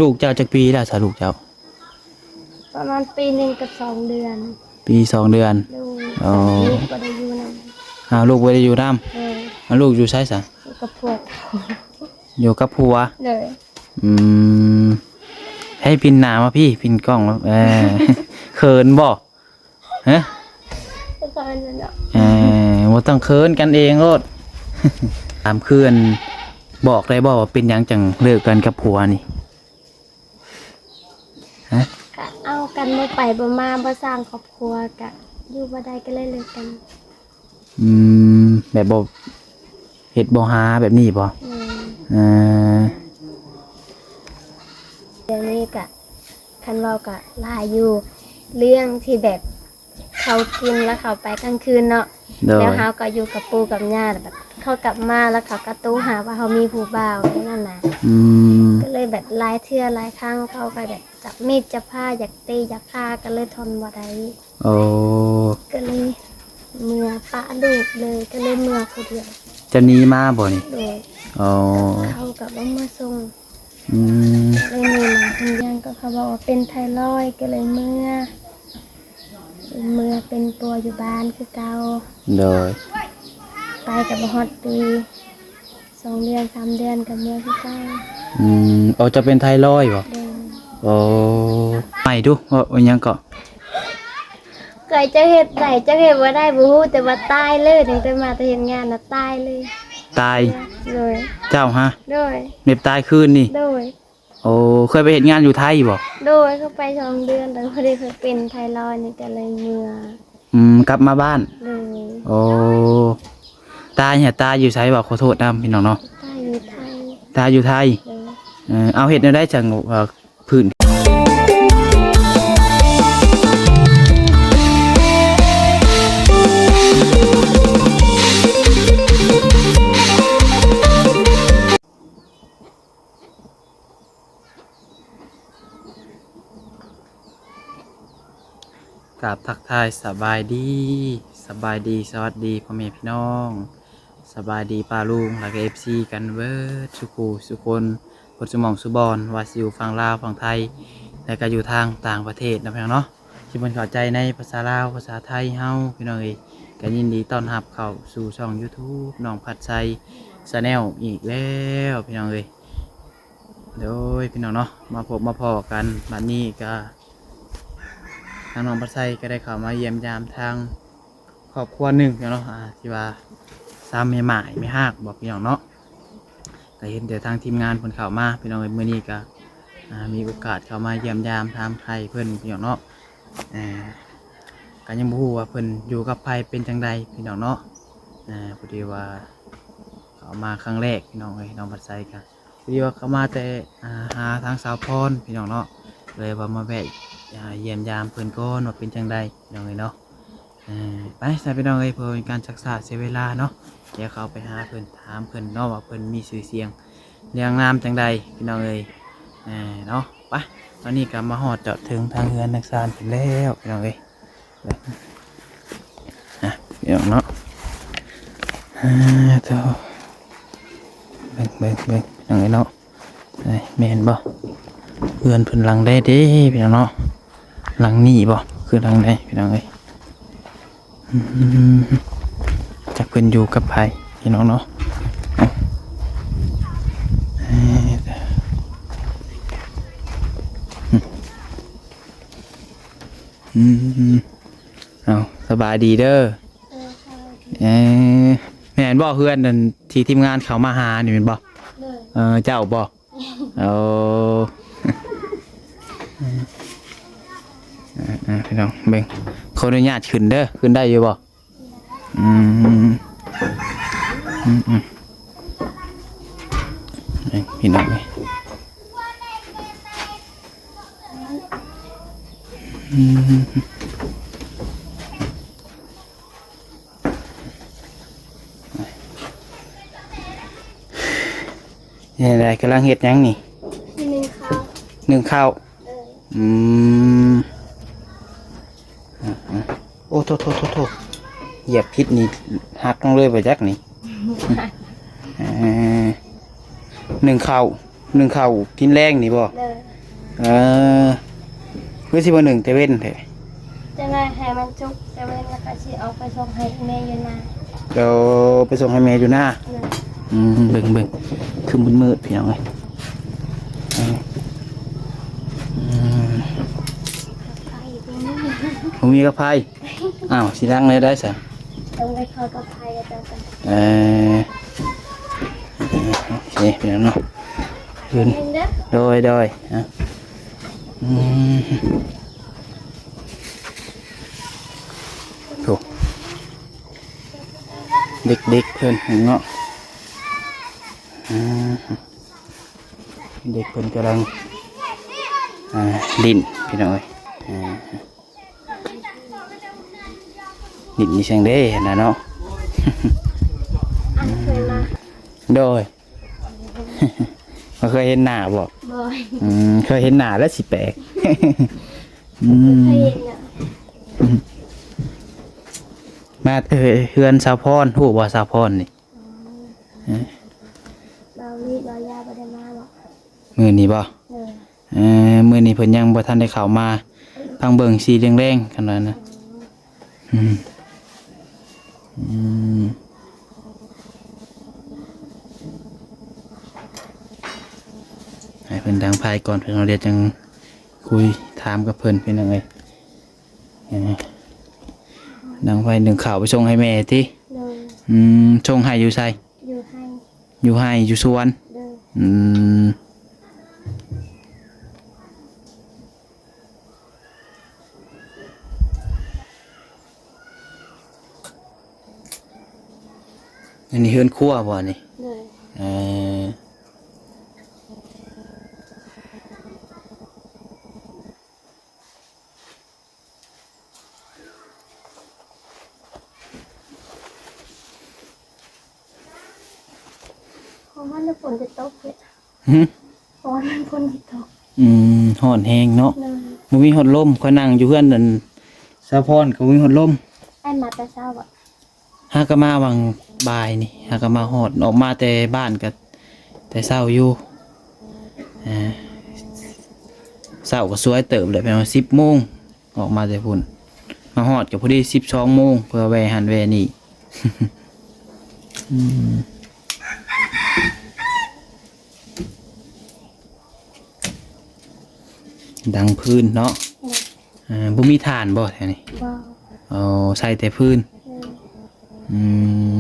ລູກເຈົ້າຈັກປີແລ້ວຊະ ລູກເຈົ້າ? ປະມານປີໜຶ່ງກັບສອງເດືອນ. ປີສອງເດືອນ. ໂດຍ. ອໍ ລູກບໍ່ໄດ້ຢູ່ນຳ. ອ້າວ ລູກບໍ່ໄດ້ຢູ່ນຳ. ໂດຍ. ອ້າວ ລູກຢູ່ໃສຊະ? ຢູ່ກັບຜົວເກົ່າ. ຢູ່ກັບຜົວ. ໂດຍ. ອືມ ໃຫ້ປິ່ນໜ້າມາພີ້ ປິ່ນກ້ອງມາ ເອີ ເຂີນບໍ່? ຮະ? ບໍ່ເຂີນແລ້ວເນາະ. ເອີ ບໍ່ຕ້ອງເຂີນ ກັນເອງໂລດ. ຖາມຄືອັນ ບອກໄດ້ບໍ່ວ່າເປັນຫຍັງຈັ່ງເລີກກັນກັບຜົວນີ້? ຮະ? ກະເອົາກັນບໍ່ໄປບໍ່ມາ ບໍ່ສ້າງຄອບຄົວ ກະຢູ່ບໍ່ໄດ້ ກະເລີຍເລີກກັນ. ອືມ ແບບບໍ່ເຮັດບໍ່ຫາແບບນີ້ບໍ່? ແມ່ນ. ເອີ ດຽວນີ້ກະ ຄັນເວົ້າກະຫຼາຍຢູ່ ເລື່ອງທີ່ແບບເຂົາກິນແລ້ວເຂົາໄປກາງຄືນເນາະ. ໂດຍ. ແລ້ວເຮົາກໍຢູ່ກັບປູ່ກັບຍ່າ ແລ້ວແບບເຂົາກັບມາ ແລ້ວເຂົາກໍໂທຫາວ່າເຮົາມີຜູ້ບ່າວແນວນັ້ນນະ. ອືມ ກໍເລີຍແບບຫຼາຍເທື່ອຫຼາຍຄັ້ງ ເຂົາກໍແບບຈັບມີດຈັບພ້າ ຢາກຕີຢາກຂ້າ ກໍເລີຍທົນບໍ່ໄດ້. ໂອ້ ກໍເລີຍເມືອປະລູກເລີຍ ກໍເລີຍເມືອຜູ້ດຽວ. ຈະໜີມາບໍ່ນີ້? ໂດຍ. ອໍ ເຂົາກໍບໍ່ມາສົ່ງ. ອືມ ກໍເລີຍເມືອຄົນດຽວ. ກໍເຂົາບອກວ່າເປັນໄທຣອຍ ກໍເລີຍເມືອ ເມືອເປັນປົວຢູ່ບ້ານຄືເກົ່າ. ໂດຍ. ໄປກໍບໍ່ຮອດປີ ສອງເດືອນ ສາມເດືອນກໍເມືອຄືເກົ່າ. ອືມ ເອົາ ເຈົ້າເປັນໄທຣອຍບໍ່? ໂດຍ. ໂອ້ ໃໝ່ດູ ເວົ້າອີ່ຫຍັງເກາະ? ເຄີຍ ເຈົ້າເຮັດໄດ້ ເຈົ້າເຮັດບໍ່ໄດ້ບໍ່ຮູ້ ແຕ່ວ່າຕາຍເລີຍ. ຕັ້ງແຕ່ມາແຕ່ເຮັດງານນະ ຕາຍເລີຍ. ຕາຍ? ໂດຍ. ເຈົ້າຫະ? ໂດຍ. ແບບຕາຍຄືນນີ້? ໂດຍ. ໂອ້ ເຄີຍໄປເຮັດງານຢູ່ໄທບໍ່? ໂດຍ ເຂົ້າໄປສອງເດືອນ ແຕ່ພໍດີຂ້ອຍເປັນໄທຣອຍນີ້ ກໍເລີຍເມືອ. ອືມ ກັບມາບ້ານ. ໂດຍ. ໂອ້ ຕາຍຫະ ຕາຍຢູ່ໃສວະ? ຂໍໂທດນຳພີ່ນ້ອງເນາະ. ຕາຍຢູ່ໄທ. ຕາຍຢູ່ໄທ. ໂດຍ. ເອີ ເອົາ ເຮັດແນວໃດຈັ່ງ ເອີ ພື້ນ ກາບທັກທາຍສະບາຍດີ ສະບາຍດີ ສະຫວັດດີພໍ່ແມ່ພີ່ນ້ອງ ສະບາຍດີປ້າລຸງ ແລ້ວກໍເອັຟຊີກັນເບິດສູ່ຄູ່ສູ່ຄົນ ເບິດສູ່ໝ່ອງສູ່ບ່ອນ ວ່າຊິຢູ່ຝັ່ງລາວຝັ່ງໄທ ແລ້ວກໍຢູ່ທາງຕ່າງປະເທດເນາະ ພີ່ນ້ອງເນາະ ທີ່ເພິ່ນເຂົ້າໃຈໃນພາສາລາວພາສາໄທເຮົາ ພີ່ນ້ອງເອີຍ ກໍຍິນດີຕ້ອນຮັບເຂົ້າສູ່ຊ່ອງຢູທູບນ້ອງພັດໄຊແຊນແນວອີກແລ້ວ ພີ່ນ້ອງເອີຍ. ໂດຍ ພີ່ນ້ອງເນາະ ມາພົບມາພໍ້ກັນ ບັດນີ້ກະທາງນ້ອງພັດໄຊກໍໄດ້ເຂົ້າມາຢ້ຽມຢາມທາງຄອບຄົວໜຶ່ງເນາະ ອ່າ ທີ່ວ່າຊາວແມ່ໝ້າຍແມ່ຮາກບໍ ພີ່ນ້ອງເນາະ ກໍເຫັນແຕ່ທາງທີມງານເພິ່ນເຂົ້າມາ ພີ່ນ້ອງເອີຍ ມື້ນີ້ກໍ ອ່າ ມີໂອກາດເຂົ້າມາຢ້ຽມຢາມຖາມໄຖ່ເພິ່ນ ພີ່ນ້ອງເນາະ ອ່າ ກໍຍັງບໍ່ຮູ້ວ່າເພິ່ນຢູ່ກັບໃຜເປັນຈັ່ງໃດ ພີ່ນ້ອງເນາະ ອ່າ ພໍດີວ່າເຂົ້າມາຄັ້ງແລກ ພີ່ນ້ອງເອີຍ ນ້ອງພັດໄຊກໍ ພໍດີວ່າເຂົ້າມາແຕ່ ອ່າ ຫາທາງສາວພອນ ພີ່ນ້ອງເນາະ ເລີຍວ່າມາແວະ ອ່າ ຢ້ຽມຢາມເພິ່ນກ່ອນວ່າເປັນຈັ່ງໃດ ພີ່ນ້ອງເອີຍເນາະ ເອີ ໄປຊະ ພີ່ນ້ອງເອີຍ ເພື່ອເປັນການຊັກຊ້າເສຍເວລາເນາະ ດຽວເຂົ້າໄປຫາເພິ່ນ ຖາມເພິ່ນເນາະ ວ່າເພິ່ນມີຊື່ສຽງລຽງນາມຈັ່ງໃດ ພີ່ນ້ອງເອີຍ ເອີ ເນາະ ໄປ ຕອນນີ້ກໍມາຮອດຈອດເຖິງທາງເຮືອນທາງຊານເພິ່ນແລ້ວ ພີ່ນ້ອງເອີຍ. ອ່ະ ພີ່ນ້ອງເນາະ ອ່າ ໂທ້ ເບິ່ງ ເບິ່ງ ເບິ່ງ ພີ່ນ້ອງເອີຍເນາະ ເອີຍ ແມ່ນບໍ່? ເຮືອນເພິ່ນຫຼັງໃດເດ້ ພີ່ນ້ອງເນາະ ຫຼັງນີ້ບໍ່? ຄືຫຼັງໃດ ພີ່ນ້ອງເອີຍ? ອືມ ຈັກເພິ່ນຢູ່ກັບໃຜ ພີ່ນ້ອງເນາະ ເອີ ອືມ ເອົາ ສະບາຍດີເດີ ເອີ ສະບາຍດີ ເອີ ແມ່ນບໍ່ ເຮືອນນັ້ນທີ່ທີມງານເຂົາມາຫານີ້ແມ່ນບໍ່? ໂດຍ ເອີ ເຈົ້າບໍ່? ໂອ້ ອ່າ ພີ່ນ້ອງເບິ່ງ ຂໍອະນຸຍາດຂຶ້ນເດີ ຂຶ້ນໄດ້ຢູ່ບໍ່? ອືມ ອືມ ອືມ ເບິ່ງ ພີ່ນ້ອງເອີຍ ອືມ ນີ້ແຫຼະ ກຳລັງເຮັດຫຍັງນີ້? ໜຶ້ງເຂົ້າ ໜຶ້ງເຂົ້າ ເອີ ອືມ ໂອ້ ໂທ້ໆໆໆ ຢຽບຜິດນີ້ຫັກລົງເລີຍບໍ່ຈັກນີ້ ເອີ ໜຶ້ງເຂົ້າ ໜຶ້ງເຂົ້າກິນແລງນີ້ບໍ່? ໂດຍ. ເອີ ຄືຊິບໍ່ໜຶ້ງແຕ່ເວັນແທ້? ຈັ່ງໃດໃຫ້ມັນສຸກແຕ່ເວັນ ແລ້ວກໍຊິເອົາໄປສົ່ງໃຫ້ແມ່ຢູ່ນາ. ເອົາໄປສົ່ງໃຫ້ແມ່ຢູ່ນາ. ໂດຍ. ອືມ ເບິ່ງໆ ຄືມືດໆ ພີ່ນ້ອງເອີຍ. ເອີ ອືມ ບໍ່ມີກະໄພ. ອ້າວ ຊິດັງແນວໃດຊັ້ນ? ຕ້ອງໄດ້ເຂົ້າກັບໄພອາຈານ. ເອີ ໂອເຄ ພີ່ນ້ອງເນາະ. ຂຶ້ນ ໂດຍ ໂດຍ. ອາ ອືມ ໂອ້ ເດັກໆ ເພິ່ນເນາະ. ອືມ ເດັກເພິ່ນກຳລັງ ອ່າ ຫຼິ້ນ ພີ່ນ້ອງເອີຍ. ອ່າ ດິນນີ້ຈັ່ງເດ້ຫັ້ນນະເນາະ. ອັນເຄີຍມາ ໂດຍ ບໍ່ເຄີຍເຫັນໜ້າບໍ່? ບໍ່. ອືມ ເຄີຍເຫັນໜ້າແລ້ວຊິແປກ. ອືມ ເຄີຍເຫັນນະ. ມາ ເອີ ເຮືອນສາວພອນ ຮູ້ບໍ່ສາວພອນນີ້? ອໍ ເອີ ບ່າວລີ ບ່າວຢາບໍ່ໄດ້ມາບໍ່? ມື້ນີ້ບໍ່? ເອີ ເອີ ມື້ນີ້ເພິ່ນຍັງບໍ່ທັນໄດ້ເຂົ້າມາ. ພັງເບິ່ງສີແດງໆ ຄັນວ່ານະ. ອໍ ອືມ ອືມ ໃຫ້ເພິ່ນດັງໄຟກ່ອນ ເພິ່ນເຮົາດຽວຈັ່ງຄຸຍຖາມກັບເພິ່ນ ພີ່ນ້ອງເອີຍ. ເອີ ດັງໄຟໜຶ້ງເຂົ້າໄປສົ່ງໃຫ້ແມ່ຕິ? ໂດຍ. ອືມ ສົ່ງໃຫ້ຢູ່ໃສ? ຢູ່ໄຮ່. ຢູ່ໄຮ່ຢູ່ສວນ? ໂດຍ. ອືມ ອັນນີ້ເຮືອນຄົວບໍ່ນີ້? ໂດຍ. ເອີ ຮ້ອນ ຝົນຈະຕົກເດ. ຫື? ຮ້ອນ ຝົນຈະຕົກ. ອືມ ຮ້ອນແຮງເນາະ. ໂດຍ. ບໍ່ມີພັດລົມ. ຂ້ອຍນັ່ງຢູ່ເຮືອນອັນສາວພອນກໍບໍ່ມີພັດລົມ. ອ້າຍມາແຕ່ເຊົ້າບໍ່? ຫາກໍມາຫວ່າງບ່າຍນີ້ ຫາກໍມາຮອດ ອອກມາແຕ່ບ້ານກໍແຕ່ເຊົ້າຢູ່. ອ່າ ເຊົ້າກໍສວຍເຕີບແຫຼະ ປະມານສິບໂມງ ອອກມາແຕ່ພຸ້ນ ມາຮອດກໍພໍດີສິບສອງໂມງ ເພື່ອແວ່ຫັ້ນແວ່ນີ້. ອືມ ດັງຟືນເນາະ. ໂດຍ. ອ່າ ບໍ່ມີຖ່ານບໍ່ແຖວນີ້? ບໍ່. ອໍ ໃຊ້ແຕ່ຟືນ. ໂດຍ. ອືມ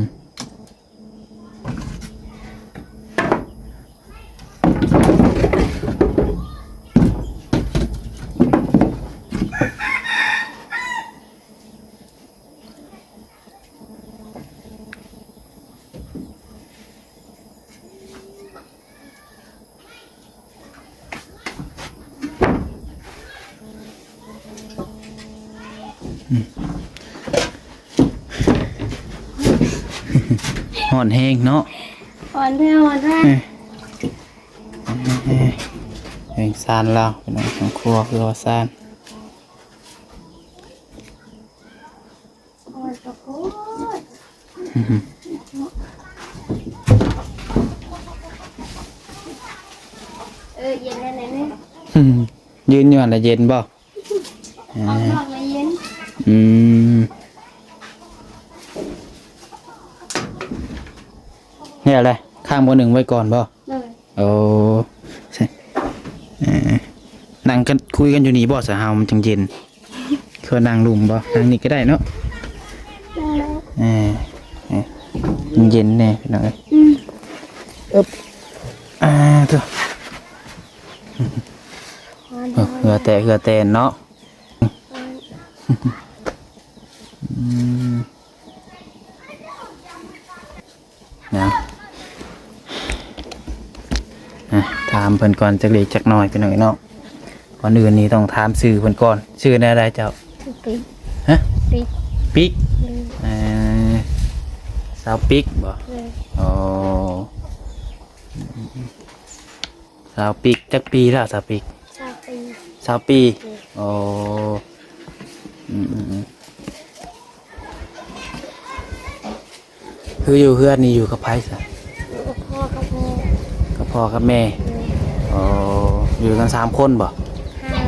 ອືມ ຮ້ອນແຮງເນາະ. ຮ້ອນແທ້ ຮ້ອນແທ້. ເອີ ເອີ ເອີ ເຮືອນຊານລາວ ພີ່ນ້ອງ ຄອບຄົວຄືວ່າຊານ. ເອີ ເຢັນແລ້ວນະ. ອືມ ຢືນຢູ່ຫັ້ນລະເຢັນບໍ່? ເອີ ອອກນອກລະເຢັນ. ອືມ ແລ້ວແຫຼະ ຄ້າງບໍ່ໜຶ້ງໄວ້ກ່ອນບໍ່? ໂດຍ. ໂອ້ ໃຊ່ ເອີ ນັ່ງກັນ ຄຸຍກັນຢູ່ນີ້ບໍ່? ສະເຮົາມັນຈັ່ງເຢັນ. ຄືນັ່ງລຸ່ມບໍ່? ນັ່ງນີ້ກໍໄດ້ເນາະ. ໄດ້. ເອີ ເອີ ມັນເຢັນແດ່ພີ່ນ້ອງເອີຍ. ອືມ ອຶບ ອ່າ ໂທ້ ຮ້ອນ ເອີ ເຫື່ອແຕກເຫື່ອແຕນເນາະ. ຮ້ອນ ອືມ ນະ ອ່ະ ຖາມເພິ່ນກ່ອນຈັກເລັກຈັກນ້ອຍ ພີ່ນ້ອງເອີຍເນາະ. ກ່ອນອື່ນນີ້ຕ້ອງຖາມຊື່ເພິ່ນກ່ອນ. ຊື່ແນວໃດເຈົ້າ? ປິກ. ຮະ? ປິກ. ປິກ. ອືມ ເອີ ສາວປິກບໍ່? ເອີ ອໍ ສາວປິກ ຈັກປີແລ້ວສາວປິກ? ຊາວປີ. ຊາວປີ. ໂອ້ ອືມໆ ຄືຢູ່ເຮືອນນີ້ຢູ່ກັບໃຜຊະ? ຢູ່ກັບພໍ່ກັບແມ່. ກັບພໍ່ກັບແມ່. ໂດຍ. ອໍ ຢູ່ກັນສາມຄົນບໍ່? ຫ້າ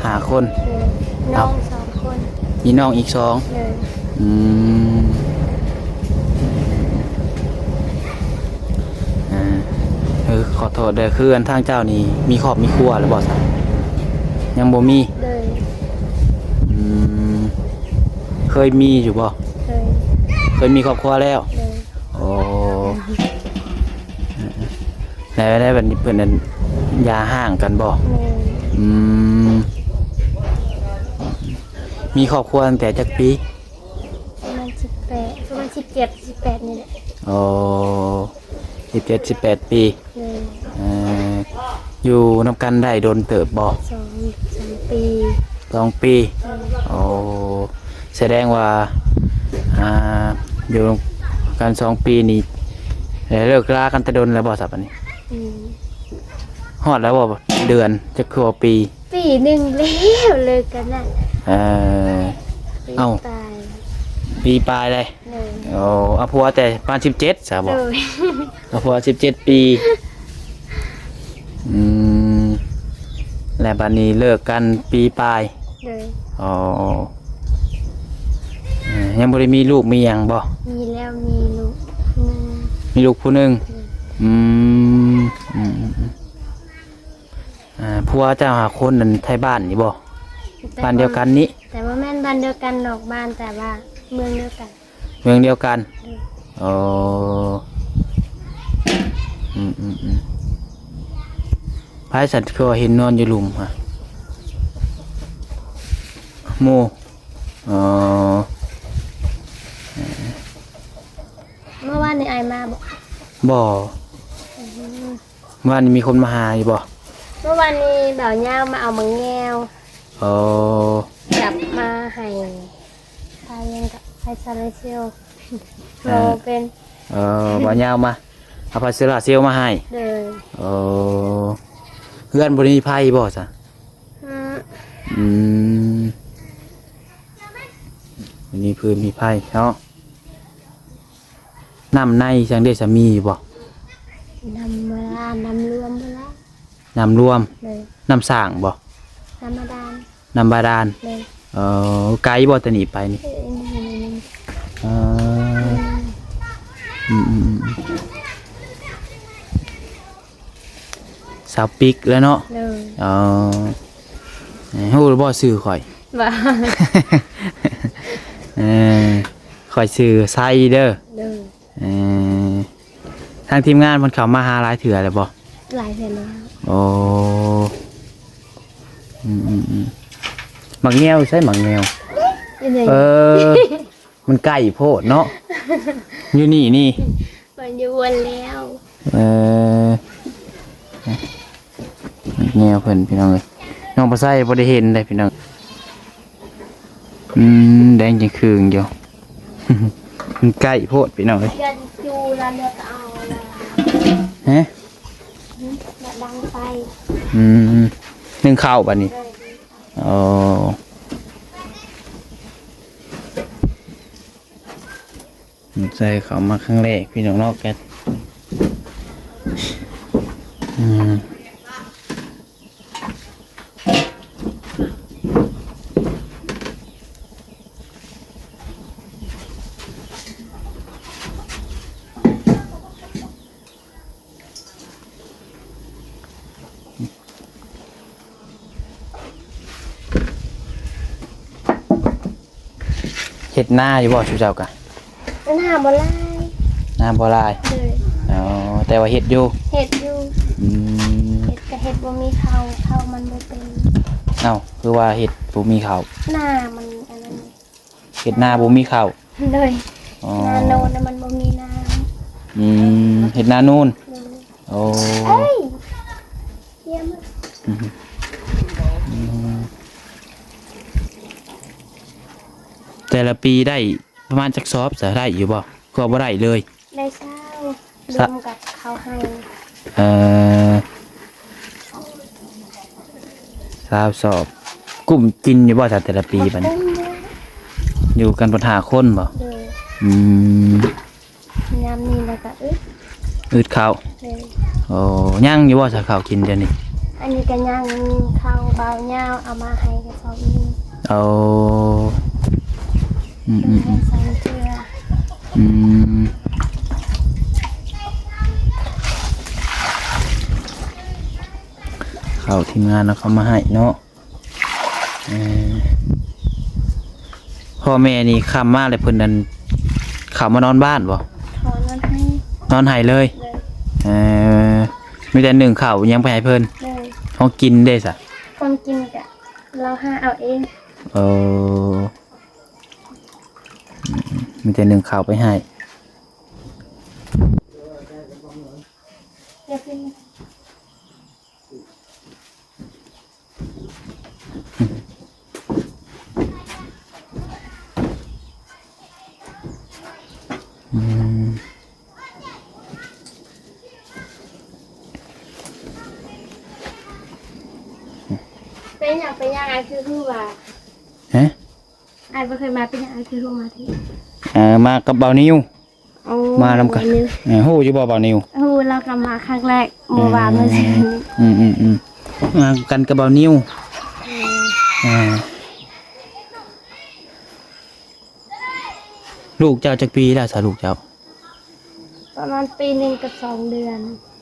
ຫ້າຄົນ. ໂດຍ ນ້ອງສອງຄົນ. ມີນ້ອງອີກສອງ. ໂດຍ ອືມ ເອີ ເອີ ຂໍໂທດເດີ ຄືອັນທາງເຈົ້ານີ້ມີຄອບມີຄົວແລ້ວບໍ່ຊະ? ຍັງບໍ່ມີ. ໂດຍ ອືມ ເຄີຍມີຢູ່ບໍ່? ເຄີຍ ເຄີຍມີຄອບຄົວແລ້ວ. ໂດຍ ໂອ້ ແລ້ວ ແລ້ວບັດນີ້ເພິ່ນນັ້ນຢ່າຮ້າງກັນບໍ່? ແມ່ນ. ອືມ ມີຄອບຄົວຕັ້ງແຕ່ຈັກປີ? ປະມານສິບແປດ ປະມານສິບເຈັດ ສິບແປດນີ້ແຫຼະ. ໂອ້ ສິບເຈັດ ສິບແປດປີ. ໂດຍ ເອີ ຢູ່ນຳກັນໄດ້ດົນເຕີບບໍ່? ສອງ ສອງປີ. ສອງປີ. ໂດຍ ໂອ້ ສະແດງວ່າ ອ່າ ຢູ່ກັນສອງປີນີ້ ໄດ້ເລີກລາກັນແຕ່ດົນແລ້ວບໍ່ຊະບັດນີ້? ອືມ ຮອດແລ້ວບໍ່ເດືອນ? ຈັກຄືວ່າປີ? ປີໜຶ່ງແລ້ວເລີກກັນນະ. ເອີ ປີ ເອົ້າ ປາຍ ປີປາຍເລີຍ. ໂດຍ ໂອ້ ເອົາຜົວແຕ່ປານສິບເຈັດຊະບໍ່? ໂດຍ ເອົາຜົວສິບເຈັດປີ. ອືມ ແລ້ວບັດນີ້ເລີກກັນປີປາຍ. ໂດຍ ອໍ ເອີ ຍັງບໍ່ໄດ້ມີລູກມີຫຍັງບໍ່? ມີແລ້ວ ມີລູກຜູ້ໜຶ່ງ. ມີລູກຜູ້ໜຶ່ງ. ໂດຍ ອືມ ອືມ ອືມ ອືມ ອ່າ ຜົວເຈົ້າຫາຄົນນັ້ນໄທບ້ານນີ້ບໍ່? ແຕ່ ບ້ານດຽວກັນນີ້? ແຕ່ບໍ່ແມ່ນບ້ານດຽວກັນ ນອກບ້ານ ແຕ່ວ່າເມືອງດຽວກັນ. ເມືອງດຽວກັນ. ໂດຍ ໂອ້ ອືມ ອືມ ອືມ ໃຜສັດຄືວ່າເຫັນນອນຢູ່ລຸ່ມຫະ? ໝູ່. ອໍ ເມື່ອວານນີ້ອ້າຍມາບໍ່? ບໍ່. ອືມ ວານນີ້ມີຄົນມາຫາຢູ່ບໍ່? ເມື່ອວານນີ້ບ່າວຍາວມາເອົາໝາກແງວ. ອໍ ກັບມາໃຫ້ ໃຊ້ຫຍັງກະ ໃຊ້ໂຊລາເຊວ. ເອີ ບໍ່ເປັນ. ອໍ ບ່າວຍາວມາເອົາໄຟໂຊລາເຊວມາໃຫ້. ໂດຍ ອໍ ເຮືອນບໍ່ໄດ້ມີໄຟບໍ່ຊະ? ອືມ ອືມ ມີຟືນມີໄຟເນາະ. ນ້ຳໃນຈັ່ງໃດສະ ມີຢູ່ບໍ່? ນ້ຳບາດານ ນ້ຳລວມພຸ້ນລະ. ນ້ຳລວມ. ໂດຍ ນ້ຳສ້າງບໍ່? ນ້ຳບາດານ. ນ້ຳບາດານ. ໂດຍ ເອີ ໄກບໍ່ແຕ່ນີ້ໄປນີ້? ເອີ ເອີ ອືມ ອືມ ອືມ ສາວປິກແລ້ວເນາະ. ໂດຍ ອໍ ຮູ້ແລ້ວບໍ່ຊື່ຂ້ອຍ? ບໍ່. ເອີ ຂ້ອຍຊື່ໄຊເດີ. ໂດຍ ເອີ ທາງທີມງານເພິ່ນເຂົ້າມາຫາຫຼາຍເທື່ອແລ້ວບໍ່? ຫຼາຍເທື່ອແລ້ວ. ໂອ້ ອືມ ອືມ ອືມ ໝາກແງວໃສ? ໝາກແງວ ຢູ່ໃນ ເອີ ມັນໃກ້ໂພດເນາະ. ຢູ່ນີ້ນີ້ ມັນຢູ່ວນແລ້ວ. ເອີ ແນວເພິ່ນພີ່ນ້ອງເອີຍ ນ້ອງປາໄຊບໍ່ໄດ້ເຫັນເດ້ພີ່ນ້ອງ. ອືມ ແດງຈຶ່ງຄຶງຢູ່. ມັນໃກ້ໂພດພີ່ນ້ອງເອີຍ. ເດືອນຈູລະເລືອກເອົາລະ ຮະ ອືມ ລະດັງໄຟ. ອືມ ໜຶ້ງເຂົ້າບັດນີ້. ໂດຍ ອໍ ໃສ່ເຂົ້າມາຄັ້ງແລກພີ່ນ້ອງເນາະ ກະ ອືມ ເຮັດນາຢູ່ບໍ່ ຊຸເຈົ້າກະ? ນາບໍ່ຫຼາຍ. ນາບໍ່ຫຼາຍ. ໂດຍ. ອໍ ແຕ່ວ່າເຮັດຢູ່. ເຮັດຢູ່. ອືມ ເຮັດກະເຮັດບໍ່ມີເຂົ້າ ເຂົ້າມັນບໍ່ເປັນ. ເອົ້າ ຄືວ່າເຮັດບໍ່ມີເຂົ້າ? ນາມັນອັນນັ້ນ. ເຮັດນາບໍ່ມີເຂົ້າ. ໂດຍ. ອໍ ນາໂນນນະມັນບໍ່ມີນ້ຳ. ອືມ ເຮັດນາໂນນ. ໂດຍ. ໂອ້ ເອີຍ ຢ້ຽມ. ອືມ ອືມ ແຕ່ລະປີໄດ້ປະມານຈັກສອບຊະ? ໄດ້ຢູ່ບໍ່ ຄືວ່າບໍ່ໄດ້ເລີຍ? ໄດ້ຊາວ ລວມກັບເຂົ້າໄຮ່. ເອີ ຊາວສອບ. ກຸ້ມກິນຢູ່ບໍ່ຊະແຕ່ລະປີບັດນີ້? ກຸ້ມຢູ່. ຢູ່ກັນເບິດຫ້າຄົນບໍ່? ໂດຍ. ອືມ ຍາມນີ້ແລ້ວກະອຶດ ອຶດເຂົ້າ. ໂດຍ. ໂອ້ ຍັງຢູ່ບໍ່ຊະເຂົ້າກິນດຽວນີ້? ອັນນີ້ກໍຍັງ ເຂົ້າບ່າວຍາວເອົາມາໃຫ້ກະສອບໜຶ່ງ. ໂອ້ ອືມໆໆ ໃຫ້ສອງເທື່ອ. ອືມ ເຂົ້າທີມງານເອົາເຂົ້າມາໃຫ້ເນາະ. ເອີ ພໍ່ແມ່ນີ້ຄ່ຳມາແລ້ວເພິ່ນນັ້ນເຂົ້າມານອນບ້ານບໍ່? ເຂົ້ານອນໄຮ່ ນອນໄຮ່ເລີຍ. ເອີ ມີແຕ່ໜຶ້ງເຂົ້າຫຍັງໄປໃຫ້ເພິ່ນ. ເອີ ຂອງກິນເດ້ຊະ? ຂອງກິນກະລາວຫາເອົາເອງ. ເອີ ມີແຕ່ໜຶ້ງເຂົ້າໄປໃຫ້. ອືມ ເປັນຫຍັງ ເປັນຫຍັງ ອ້າຍຄືຮູ້ວ່າ ຮະ? ອ້າຍບໍ່ເຄີຍມາ ເປັນຫຍັງອ້າຍຄືຮູ້ມາທີ່ ເອີ ມາກັບບ່າວນິວ. ໂອ້ ມານຳກັນ ເອີ ຮູ້ຢູ່ບໍ່ບ່າວນິວ? ຮູ້ ລາວກໍມາຄັ້ງແລກ ເມື່ອວານ ເອີ ມື້ຊືນ. ອືມໆໆ ມາກັນກັບບ່າວນິວ. ເອີ ອ່າ ລູກເຈົ້າຈັກປີແລ້ວຊະ ລູກເຈົ້າ? ປະມານປີໜຶ່ງກັບສອງເດືອນ.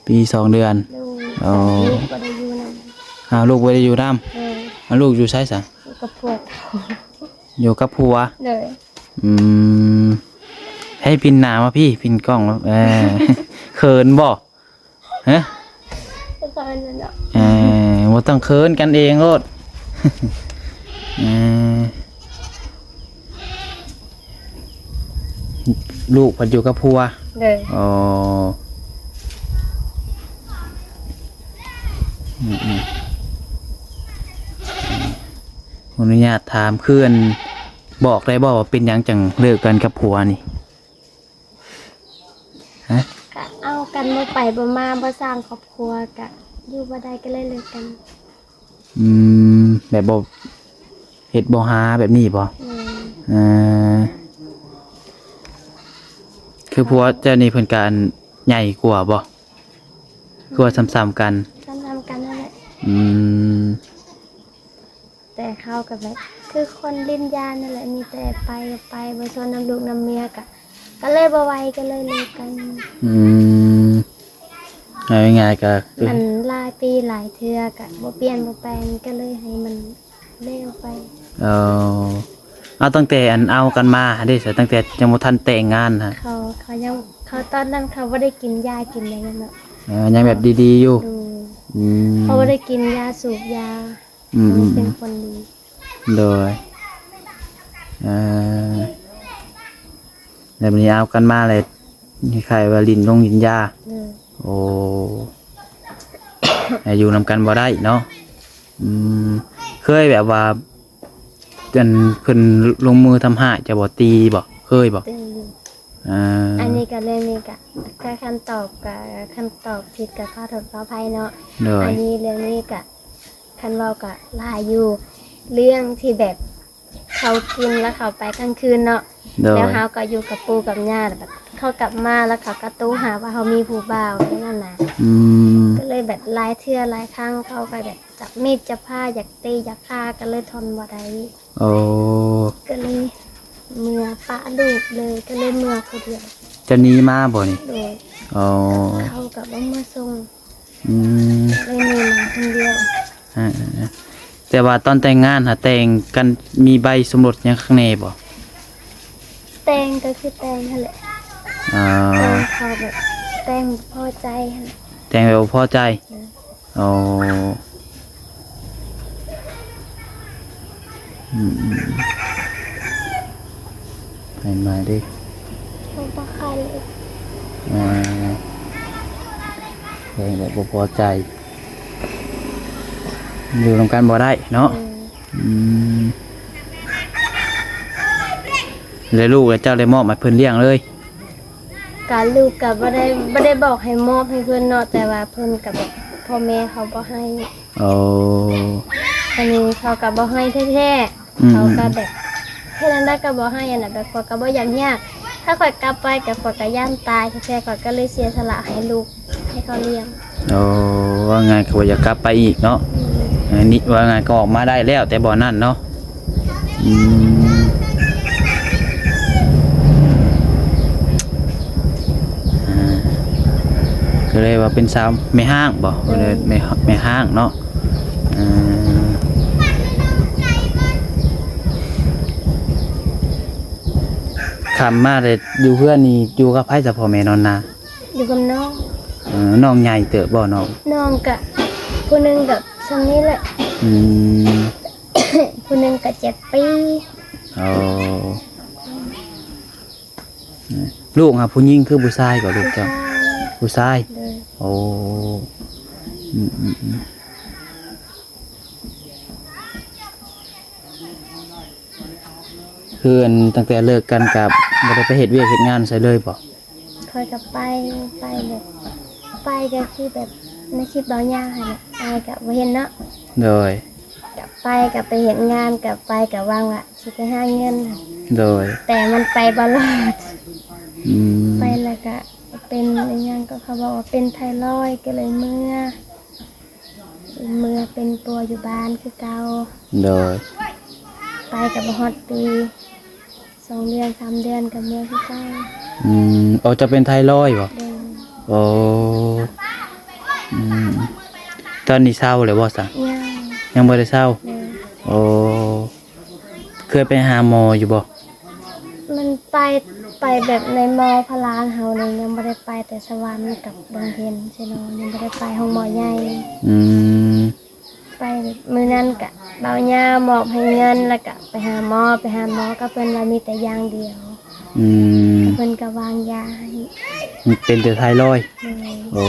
ປີສອງເດືອນ. ໂດຍ. ອໍ ລູກບໍ່ໄດ້ຢູ່ນຳ. ອ້າວ ລູກບໍ່ໄດ້ຢູ່ນຳ. ໂດຍ. ອ້າວ ລູກຢູ່ໃສຊະ? ຢູ່ກັບຜົວເກົ່າ. ຢູ່ກັບຜົວ. ໂດຍ. ອືມ ໃຫ້ປິ່ນໜ້າມາພີ້ ປິ່ນກ້ອງ ເອີ ເຂີນບໍ່? ຮະ? ເຂີນເນາະ. ເອີ ບໍ່ຕ້ອງເຂີນ ກັນເອງໂລດ. ເອີ ລູກພັດຢູ່ກັບຜົວ. ໂດຍ. ອໍ ອືມໆ ຂໍອະນຸຍາດຖາມ ຄືອັນ ບອກໄດ້ບໍ່ວ່າເປັນຫຍັງຈັ່ງເລີກກັນກັບຜົວນີ້? ຮະ? ກະເອົາກັນບໍ່ໄປບໍ່ມາ ບໍ່ສ້າງຄອບຄົວ ກະຢູ່ບໍ່ໄດ້ ກໍເລີຍເລີກກັນ. ອືມ ແບບບໍ່ເຮັດບໍ່ຫາແບບນີ້ບໍ່? ແມ່ນ. ເອີ ຄືຜົວເຈົ້ານີ້ເພິ່ນກະອັນໃຫຍ່ກວ່າບໍ່? ຄືວ່າສ່ຳໆກັນ? ສ່ຳໆກັນນັ້ນແຫຼະ. ອືມ ແຕ່ເຮົາກໍແບບຄືຄົນຫຼິ້ນຢານັ້ນແຫຼະ ມີແຕ່ໄປກໍໄປ ບໍ່ຊົນນຳລູກນຳເມຍ ກໍ ກໍເລີຍບໍ່ໄຫວ ກໍເລີຍເລີກກັນ. ອືມ ເອົາງ່າຍໆ ກໍຄືມັນຫຼາຍປີຫຼາຍເທື່ອ ກໍບໍ່ປ່ຽນບໍ່ແປງ ກໍເລີຍໃຫ້ມັນແລ້ວໄປ. ເອີ ເອົາຕັ້ງແຕ່ອັນເອົາກັນມາຫັ້ນເດ້ ຕັ້ງແຕ່ຍັງບໍ່ທັນແຕ່ງງານຫັ້ນ ເຂົາ ເຂົາຍັງ ເຂົາຕອນນັ້ນເຂົາບໍ່ໄດ້ກິນຢາກິນຫຍັງເນາະ. ເອີ ຍັງແບບດີໆຢູ່. ໂດຍ. ອືມ ເຂົາບໍ່ໄດ້ກິນຢາສູບຢາ. ອືມ ເປັນຄົນດີ. ໂດຍ. ເອີ ແລ້ວບັດນີ້ເອົາກັນມາແລ້ວ ຄ້າຍໆວ່າຫຼິ້ນຢາ. ໂດຍ. ໂອ້ ຢູ່ນຳກັນບໍ່ໄດ້ເນາະ. ອືມ ເຄີຍແບບວ່າ ອັນ ເພິ່ນລົງມືທຳຮ້າຍເຈົ້າບໍ່? ຕີບໍ່? ເຄີຍບໍ່? ຕີຢູ່. ອ່າ ອັນນີ້ກໍເລື່ອງນີ້ກໍ ຖ້າຄຳຕອບກໍ ຄຳຕອບຜິດກໍຂໍໂທດຂໍອະໄພເນາະ. ໂດຍ. ອັນນີ້ເລື່ອງນີ້ກໍ ຄັນເວົ້າກໍຫຼາຍຢູ່ ເລື່ອງທີ່ແບບເຂົາກິນແລ້ວເຂົາໄປກາງຄືນເນາະ. ໂດຍ. ແລ້ວເຮົາກໍຢູ່ກັບປູ່ກັບຍ່າ ແລ້ວແບບເຂົາກັບມາ ແລ້ວເຂົາກໍໂທຫາວ່າເຮົາມີຜູ້ບ່າວແນວນັ້ນນະ. ອືມ ກໍເລີຍແບບຫຼາຍເທື່ອຫຼາຍຄັ້ງ ເຂົາກໍແບບຈັບມີດຈັບພ້າ ຢາກຕີຢາກຂ້າ ກໍເລີຍທົນບໍ່ໄດ້. ໂອ້ ກໍເລີຍເມືອປະລູກເລີຍ ກໍເລີຍເມືອຜູ້ດຽວ. ຈະໜີມາບໍ່ນີ້? ໂດຍ. ອໍ ເຂົາກໍບໍ່ມາສົ່ງ. ອືມ ກໍເລີຍໜີມາຄົນດຽວ. ອ່າໆ ແຕ່ວ່າຕອນແຕ່ງງານຫາແຕ່ງກັນມີໃບສົມລົດຫຍັງຂ້າງໃນບໍ່? ແຕ່ງກໍຄືແຕ່ງຫັ້ນແຫຼະ. ອໍ ແຕ່ງເຂົາແບບແຕ່ງພໍໃຈຫັ້ນ. ແຕ່ງແບບບໍ່ພໍໃຈ. ໂດຍ. ອໍ ອືມໆ ໃຫ້ມາເດ້ ບໍ່ຄ່ອຍເລີຍ. ອ່າ ແຕ່ງແບບບໍ່ພໍໃຈ ຢູ່ນຳກັນບໍ່ໄດ້ເນາະ. ອືມ ອືມ ແລ້ວລູກແລ້ວເຈົ້າໄດ້ມອບໃຫ້ເພິ່ນລ້ຽງເລີຍ? ກະລູກກະບໍ່ໄດ້ ບໍ່ໄດ້ບອກໃຫ້ມອບໃຫ້ເພິ່ນເນາະ ແຕ່ວ່າເພິ່ນກະແບບ ພໍ່ແມ່ເຂົາບໍ່ໃຫ້. ໂອ້ ອັນນີ້ເຂົາກະບໍ່ໃຫ້ແທ້ໆ. ອືມ ເຂົາກະແບບ ເຮັດແນວໃດກະບໍ່ໃຫ້ ອັນນະ ແບບຂ້ອຍກະບໍ່ຢາກຍາກ ຖ້າຂ້ອຍກັບໄປກະ ຂ້ອຍກະຢ້ານຕາຍແທ້ໆ ຂ້ອຍກະເລີຍເສຍສະຫຼະໃຫ້ລູກ ໃຫ້ເຂົາລ້ຽງ. ໂອ້ ວ່າງ່າຍກໍບໍ່ຢາກກັບໄປອີກເນາະ. ອັນນີ້ວ່າງ່າຍກໍອອກມາໄດ້ແລ້ວ ແຕ່ບ່ອນນັ້ນເນາະ. ອືມ ອ່າ ກໍເລີຍວ່າເປັນສາວແມ່ຮ້າງບໍ? ເອີ ເອີ້ນແມ່ ແມ່ຮ້າງເນາະ. ເອີ ຄ່ຳມາແລ້ວຢູ່ເຮືອນນີ້ຢູ່ກັບໃຜຊະ ພໍ່ແມ່ນອນນາ? ຢູ່ກັບນ້ອງ. ເອີ ນ້ອງໃຫຍ່ເຕີບບໍ່ນ້ອງ? ນ້ອງກະ ຜູ້ໜຶ່ງກະຊ່ຳນີ້ແຫຼະ. ອືມ ຜູ້ໜຶ່ງກະເຈັດປີ. ອໍ ລູກຫາຜູ້ຍິງຄືຜູ້ຊາຍກໍລູກເຈົ້າ? ຜູ້ຊາຍ. ໂອ້ ອືມໆໆ ຄືອັນຕັ້ງແຕ່ເລີກກັນກໍບໍ່ໄດ້ໄປເຮັດວຽກເຮັດງານໃສເລີຍບໍ? ຂ້ອຍກໍໄປ ໄປແບບ ໄປກໍຄືແບບໃນຄລິບເບົາຍາຫັ້ນແຫຼະ ອ້າຍກໍບໍ່ເຫັນເນາະ. ໂດຍ ກໍໄປກໍໄປເຮັດງານ ກໍໄປກໍຫວັງວ່າຊິໄປຫາເງິນ. ໂດຍ ແຕ່ມັນໄປບໍ່ລອດ. ອືມ ໄປແລ້ວກໍເປັນອີຫຍັງ ກໍເຂົາບອກວ່າເປັນໄທຣອຍ ກໍເລີຍເມືອ ເມືອເປັນປົວຢູ່ບ້ານຄືເກົ່າ. ໂດຍ ໄປກໍບໍ່ຮອດປີ ສອງເດືອນ ສາມເດືອນກໍເມືອຄືເກົ່າ. ອືມ ອໍ ເຈົ້າເປັນໄທຣອຍບໍ? ໂດຍ ໂອ້ ອືມ ຕອນນີ້ເຊົາແລ້ວບໍ່ຊະ? ຍັງ ຍັງບໍ່ໄດ້ເຊົາ. ໂດຍ ໂອ້ ເຄີຍໄປຫາໝໍຢູ່ບໍ່? ມັນໄປ ໄປແບບໃນໝໍພະລານເຮົານີ້ ຍັງບໍ່ໄດ້ໄປແຕ່ສະຫວັນກັບບັງເພັນ ຊີ້ເນາະ ຍັງບໍ່ໄດ້ໄປໂຮງໝໍໃຫຍ່. ອືມ ໄປມື້ນັ້ນກະເບົາຍາມອບໃຫ້ເງິນ ແລ້ວກະໄປຫາໝໍ ໄປຫາໝໍກໍເພິ່ນວ່າມີແຕ່ຢ່າງດຽວ. ອືມ ເພິ່ນກໍວາງຢາໃຫ້. ເປັນແຕ່ໄທຣອຍ. ໂດຍ ໂອ້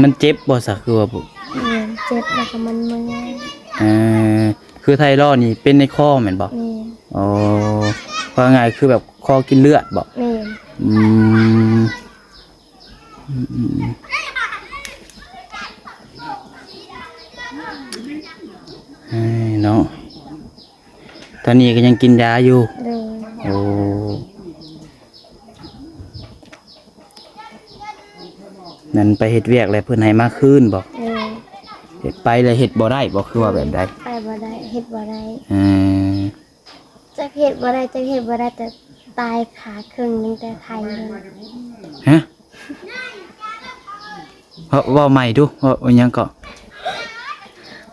ມັນເຈັບບໍ່ຊະ ຄືວ່າ? ແມ່ນ ເຈັບ ແລ້ວກໍມັນເມື່ອຍ. ເອີ ຄືໄທຣອຍນີ້ເປັນໃນຄໍແມ່ນບໍ່? ແມ່ນ. ອໍ ເວົ້າງ່າຍຄືແບບຄໍກິນເລືອດບໍ່? ແມ່ນ. ອືມ ອືມ ອືມ ເອີ ເນາະ ຕອນນີ້ກໍຍັງກິນຢາຢູ່. ໂດຍ ໂອ້ ນັ້ນໄປເຮັດວຽກແລ້ວເພິ່ນໃຫ້ມາຄືນບໍ່? ໂດຍ ເຮັດໄປແລ້ວເຮັດບໍ່ໄດ້ບໍ່ ຄືວ່າແບບໃດ? ໄປບໍ່ໄດ້ ເຮັດບໍ່ໄດ້. ເອີ ຈັກເຮັດບໍ່ໄດ້ ຈັກເຮັດບໍ່ໄດ້ ແຕ່ຕາຍຄາເຄິ່ງໜຶ່ງແຕ່ໄທເລີຍ. ຮະ? ເວົ້າ ເວົ້າໃໝ່ດູ ເວົ້າ ເວົ້າຫຍັງເກາະ?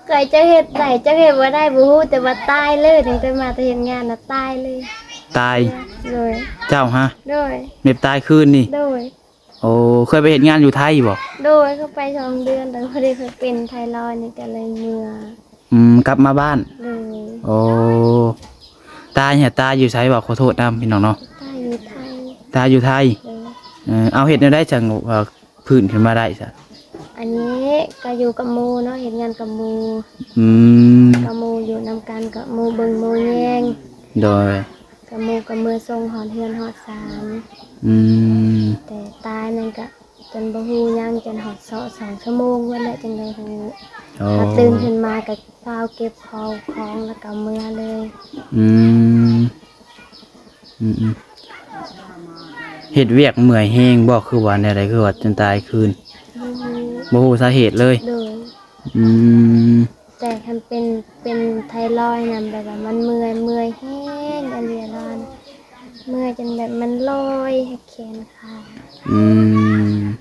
ກໍຈັກເຮັດໄດ້ ຈັກເຮັດບໍ່ໄດ້ ບໍ່ຮູ້ ແຕ່ວ່າຕາຍເລີຍ ຕັ້ງແຕ່ມາແຕ່ເຮັດງານນະ ຕາຍເລີຍ. ຕາຍ? ໂດຍ. ເຈົ້າຫະ? ໂດຍ. ແບບຕາຍຄືນນີ້? ໂດຍ. ໂອ້ ເຄີຍໄປເຮັດງານຢູ່ໄທບໍ່? ໂດຍ ເຂົ້າໄປສອງເດືອນ ແຕ່ພໍດີຂ້ອຍເປັນໄທຣອຍນີ້ກໍເລີຍເມືອ. ອືມ ກັບມາບ້ານ. ໂດຍ. ໂອ້ ຕາຍຫະ ຕາຍຢູ່ໃສເວົ້າ? ຂໍໂທດນຳພີ່ນ້ອງເນາະ. ຕາຍຢູ່ໄທ. ຕາຍຢູ່ໄທ. ໂດຍ. ເອີ ເອົາ ເຮັດແນວໃດຈັ່ງວ່າຟື້ນຂຶ້ນມາໄດ້ຊະ? ອັນນີ້ກໍຢູ່ກັບໝູ່ເນາະ ເຮັດງານກັບໝູ່. ອືມ ກັບໝູ່ ຢູ່ນຳກັນ ກັບໝູ່ເບິ່ງໝູ່ແຍງ. ໂດຍ. ກະໝູ່ກໍເມືອສົ່ງຮອດເຮືອນຮອດຊານ. ອືມ ແຕ່ຕາຍນັ້ນກະຈົນບໍ່ຮູ້ຫຍັງ ຈົນຮອດເຊາະສອງຊົ່ວໂມງພຸ້ນແຫຼະ ຈັ່ງໄດ້ຮູ້. ອໍ ພໍຕື່ນຂຶ້ນມາກໍຟ້າວເກັບເຂົ້າຂອງ ແລ້ວກໍເມືອເລີຍ. ອືມ ອືມໆ ເຮັດວຽກເມື່ອຍແຮງບໍ່ ຄືວ່າແນວໃດ ຄືວ່າຈົນຕາຍຄືນ? ບໍ່ຮູ້ ບໍ່ຮູ້ສາເຫດເລີຍ. ໂດຍ. ອືມ ແຕ່ຄັນເປັນ ເປັນໄທຣອຍນະ ແບບວ່າມັນເມື່ອຍ ເມື່ອຍແຮງອີ່ຫຼີລະ ເມື່ອຍຈົນແບບມັນລອຍແຂນຂາ. ອືມ ອືມໆ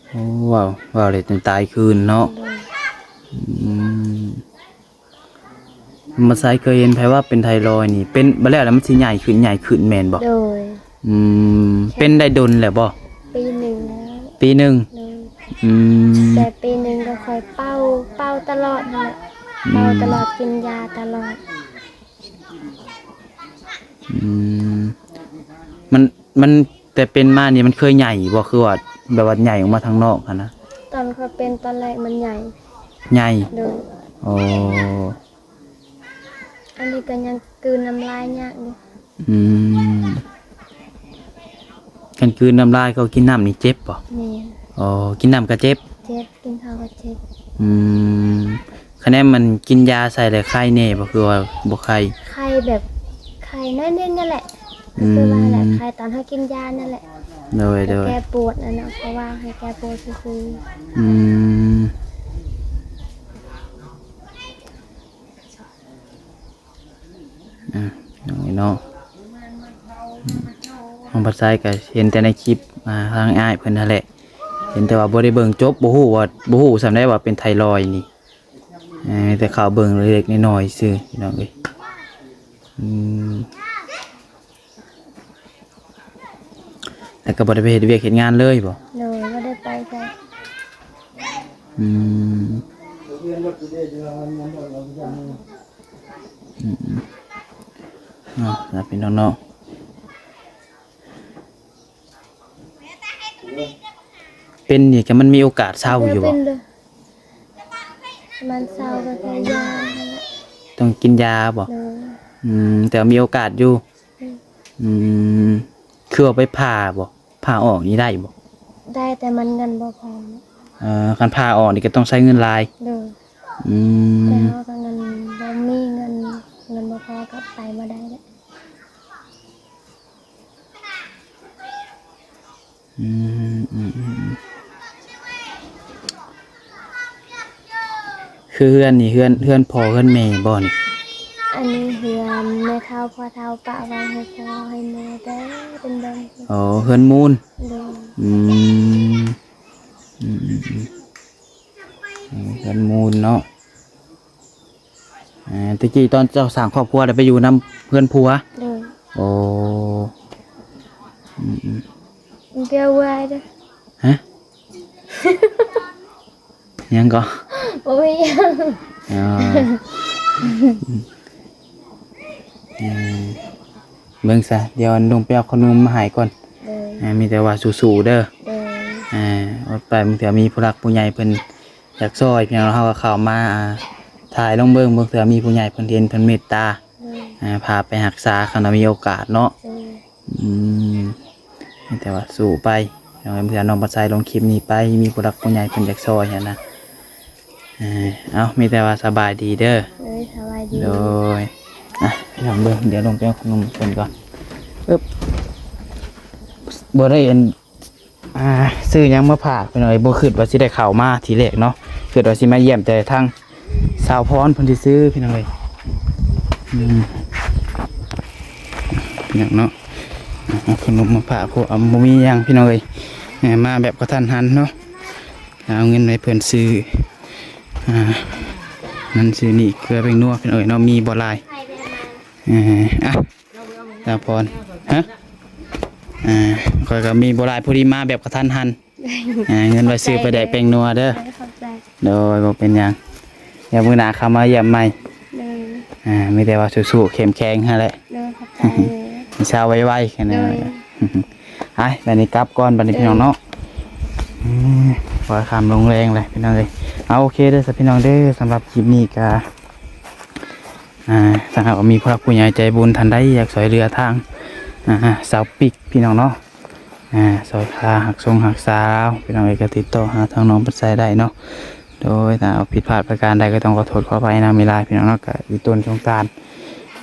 ໆ ໂອ້ ເວົ້າ ເວົ້າແລ້ວຈົນຕາຍຄືນເນາະ. ໂດຍ. ອືມ ມາໄຊເຄີຍເຫັນໃຜວ່າເປັນໄທຣອຍນີ້ ເປັນ ບັດແລ້ວລະມັນຊິໃຫຍ່ຂຶ້ນ ໃຫຍ່ຂຶ້ນແມ່ນບໍ່? ໂດຍ. ອືມ ເປັນໄດ້ດົນແລ້ວບໍ່? ປີໜຶ່ງແລ້ວ. ປີໜຶ່ງ? ໂດຍ. ອືມ ແຕ່ປີໜຶ່ງກໍຂ້ອຍເປົ່າ ເປົ່າຕະຫຼອດຫັ້ນແຫຼະ. ອືມ ເປົ່າຕະຫຼອດ ກິນຢາຕະຫຼອດ. ອືມ ມັນ ມັນແຕ່ເປັນມານີ້ມັນເຄີຍໃຫຍ່ບໍ່? ຄືວ່າແບບວ່າໃຫຍ່ອອກມາທາງນອກຫັ້ນນະ. ຕອນຂ້ອຍເປັນຕອນແລກມັນໃຫຍ່. ໃຫຍ່? ໂດຍ. ອໍ ອັນນີ້ກໍຍັງກືນນ້ຳລາຍຍາກຢູ່. ອືມ ຄັນກືນນ້ຳລາຍ ເຂົ້າກິນນ້ຳນີ້ເຈັບບໍ່? ແມ່ນ. ອໍ ກິນນ້ຳກໍເຈັບ? ເຈັບ. ກິນເຂົ້າກໍເຈັບ. ອືມ ຄະແນນມັນກິນຢາໃສ່ແລ້ວໄຄແດ່ບໍ່ ຄືວ່າບໍ່ໄຄ? ໄຄແບບ ໄຄ ໄຂ້ໜ້ອຍໜຶ່ງນັ້ນແຫຼະ ອືມ ກໍຄືວ່າແຫຼະ ໄຂ້ຕອນເຮົາກິນຢານັ້ນແຫຼະ ໂດຍ ແກ້ປວດນັ້ນນະ ເພາະວ່າໃຫ້ແກ້ປວດຊື່ໆ ອືມ ອ່າ ນ້ອງເນາະ ນ້ອງພັດໄຊກໍເຫັນແຕ່ໃນຄລິບ ອ່າ ທາງອ້າຍເພິ່ນຫັ້ນແຫຼະ ເຫັນແຕ່ວ່າບໍ່ໄດ້ເບິ່ງຈົບ ບໍ່ຮູ້ວ່າ ບໍ່ຮູ້ສ່ຳໃດວ່າເປັນໄທຣອຍນີ້ ເອີ ແຕ່ເຂົ້າເບິ່ງເລັກໆນ້ອຍໆຊື່ພີ່ນ້ອງເອີຍ ອືມ ແລ້ວກໍບໍ່ໄດ້ໄປເຮັດວຽກເຮັດງານເລີຍບໍ່? ໂດຍ ບໍ່ໄດ້ໄປໃສ ອືມ ອືມ ເນາະ ພີ່ນ້ອງເນາະ ເປັນນີ້ກໍມັນມີໂອກາດເຊົາຢູ່ບໍ່? ມັນເຊົາກໍໃຊ້ຢາ ຕ້ອງກິນຢາບໍ່? ໂດຍ ອືມ ແຕ່ວ່າມີໂອກາດຢູ່ ອືມ ອືມ ຄືວ່າໄປຜ່າບໍ່? ຜ່າອອກນີ້ໄດ້ບໍ່? ໄດ້ ແຕ່ມັນເງິນບໍ່ພໍ ເອີ ຄັນຜ່າອອກນີ້ກໍຕ້ອງໃຊ້ເງິນຫຼາຍ ໂດຍ ອືມ ແຕ່ເຮົາກໍເງິນບໍ່ມີ ເງິນ ເງິນບໍ່ພໍກໍໄປບໍ່ໄດ້ແຫຼະ ອືມ ອືມ ອືມ ອືມ ຄືເຮືອນນີ້ ເຮືອນ ເຮືອນພໍ່ເຮືອນແມ່ບໍ່ນີ້? ອັນນີ້ເຮືອນແມ່ເຖົ້າພໍ່ເຖົ້າປະໄວ້ໃຫ້ພໍ່ໃຫ້ແມ່ແຕ່ດົນໆ ອໍ ເຮືອນມູນ ໂດຍ ອືມ ອືມ ອືມ ອືມ ເຮືອນມູນເນາະ ເອີ ແຕ່ກີ້ຕອນເຈົ້າສ້າງຄອບຄົວໄດ້ໄປຢູ່ນຳເຮືອນຜົວ ໂດຍ ໂອ້ ອືມ ອືມ ແກ້ວວາຍເດີ້ ຮະ ຫຍັງກໍ ບໍ່ມີຫຍັງ ອໍ ອືມ ເບິ່ງຊະ ດຽວລຸງໄປເອົາຂະໜົມມາໃຫ້ກ່ອນ ໂດຍ ອ່າ ມີແຕ່ວ່າສູ້ໆເດີ ໂດຍ ອ່າ ອດໄປ ບາງເທື່ອມີຜູ້ຫຼັກຜູ້ໃຫຍ່ເພິ່ນຢາກຊ່ອຍ ພີ່ນ້ອງ ເຮົາກໍເຂົ້າມາ ອ່າ ຖ່າຍລົງເບິ່ງ ບາງເທື່ອມີຜູ້ໃຫຍ່ເພິ່ນເຫັນ ເພິ່ນເມດຕາ ໂດຍ ອ່າ ພາໄປຮັກສາ ຄັນວ່າມີໂອກາດເນາະ ໂດຍ ອືມ ມີແຕ່ວ່າສູ້ໄປ ເພື່ອນ້ອງພັດໄຊລົງຄລິບນີ້ໄປ ມີຜູ້ຫຼັກຜູ້ໃຫຍ່ເພິ່ນຢາກຊ່ອຍຫັ້ນນະ ເອີ ເອົາ ມີແຕ່ວ່າສະບາຍດີເດີ ໂດຍ ສະບາຍດີ ໂດຍ ອ່ະ ລອງເບິ່ງ ດຽວລົງໄປເອົາຂະໜົມເພິ່ນກ່ອນ ອຶບ ບໍ່ໄດ້ອັນ ອ່າ ຊື້ຫຍັງມາຝາກ ພີ່ນ້ອງເອີຍ ບໍ່ຄິດວ່າຊິໄດ້ເຂົ້າມາທີແລກເນາະ ຄິດວ່າຊິມາຢ້ຽມແຕ່ທາງ ສາວພອນເພິ່ນຊື່ໆ ພີ່ນ້ອງເອີຍ ອືມ ຫຍັງເນາະ ເອົາຂະໜົມມາຝາກ ເພາະວ່າບໍ່ມີຫຍັງ ພີ່ນ້ອງເອີຍ ເອີ ມາແບບກະທັນຫັນເນາະ ເອົາເງິນໃຫ້ເພິ່ນຊື້ ອ່າ ນັ້ນຊື້ນີ້ ເກືອແປ້ງນົວ ພີ່ນ້ອງເອີຍເນາະ ມີບໍ່ຫຼາຍ ເອີ ອ່ະ ສາວພອນ ຮະ ອ່າ ຂ້ອຍກໍມີບໍ່ຫຼາຍ ພໍດີມາແບບກະທັນຫັນ ອ່າ ເງິນໄວ້ຊື້ປາແດກແປ້ງນົວເດີ ໂດຍ ຂອບໃຈ ໂດຍ ບໍ່ເປັນຫຍັງ ດຽວມື້ໜ້າເຂົ້າມາຢ້ຽມໃໝ່ ໂດຍ ອ່າ ມີແຕ່ວ່າສູ້ໆເຂັ້ມແຂງຫັ້ນແຫຼະ ໂດຍ ຂອບໃຈ ເຊົາໄວໆ ແຄ່ນັ້ນ ໂດຍ ໄປ ບັດນີ້ກັບກ່ອນ ບັດນີ້ ໂດຍ ພີ່ນ້ອງເນາະ ອືມ ພໍຄ່ຳລົງແລງແລ້ວ ພີ່ນ້ອງເອີຍ ເອົາ ໂອເຄເດີ ສຳ ພີ່ນ້ອງເດີ ສຳລັບຄລິບນີ້ກະ ອ່າ ຖ້າຫາກວ່າມີຜູ້ຫຼັກຜູ້ໃຫຍ່ໃຈບຸນທ່ານໃດຢາກຊ່ວຍເຫຼືອທາງ ອ່າ ສາວປິກ ພີ່ນ້ອງເນາະ ອ່າ ຊ່ອຍຄ່າຮັກຊົງຮັກສາລາວ ພີ່ນ້ອງເອີຍ ກໍຕິດຕໍ່ຫາທາງນ້ອງເພິ່ນໃຊ້ໄດ້ເນາະ ໂດຍ ຖ້າຫາກຜິດພາດປະການໃດກໍຕ້ອງຂໍໂທດຂໍອະໄພນຳຫຼາຍໆ ພີ່ນ້ອງເນາະ ກໍອີ່ຕົນສົງສານ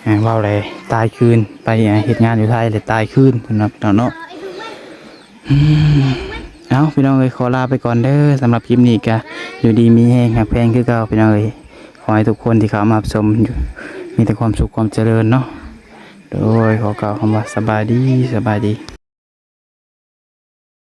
ອ່າ ເວົ້າແລ້ວຕາຍຄືນ ໄປເຮັດງານຢູ່ໄທແລ້ວຕາຍຄືນ ເພິ່ນວ່າ ພີ່ນ້ອງເນາະ ອືມ ເອົາ ພີ່ນ້ອງເອີຍ ຂໍລາໄປກ່ອນເດີ ສຳລັບຄລິບນີ້ກໍຢູ່ດີມີແຮງ ຮັກແພງຄືເກົ່າ ພີ່ນ້ອງເອີຍ ຂໍໃຫ້ທຸກຄົນທີ່ເຂົ້າມາຮັບຊົມຢູ່ ມີແຕ່ຄວາມສຸກຄວາມຈະເລີນເນາະ ໂດຍ ຂໍກ່າວຄຳວ່າສະບາຍດີ ສະບາຍດີ.